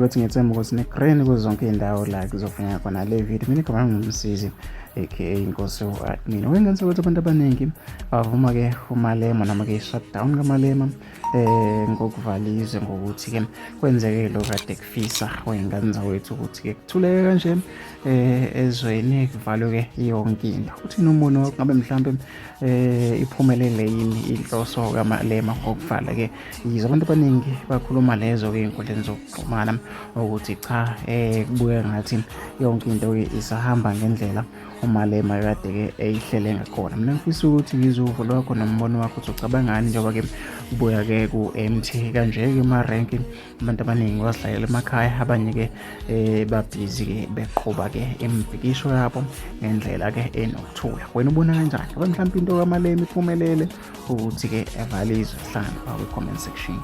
Bakithi, ngiyethemba ukuthi ni-grand kuzo zonke iy'ndawo la kuzofuneka khona le video. Mina igama lami nguMsizi, aka Inkosi u-admin. Okengenza ukuthi abantu abaningi bavuma-ke uMalema noma-ke i-shutdown kaMalema ngokuvala izwe, ngokuthi-ke kwenzeke lokhu kade kufisa wey'ngane zawethu, ukuthi-ke kuthuleke kanje ezweni, kuvalwe-ke yonke into. Uthini umbono wakho? Ngabe mhlampe iphumelele yini inhloso kaMalema ngokuvala-ke yize? Abantu abaningi bakhuluma lezo-ke ey'nkundleni zokuxhumana ukuthi cha, kubukeka ngathi yonke into-ke isahamba ngendlela uMalema kade-ke eyihlele ngakhona. Mina ngifisa ukuthi ngizwe uvo lwakho nombono wakho, ukuthi ucabangani, njengoba-ke kubuya-ke ku-empty kanje-ke emarenki. Abantu abaningi bazihlalele emakhaya, abanye-ke babhizi-ke beqhuba-ke imibhikisho yabo ngendlela-ke enokuthula. Wena ubona kanjani? Ngabe mhlawumpe into kaMalema iphumelele ukuthi-ke evale izwe? Hlangana kwi-comment section.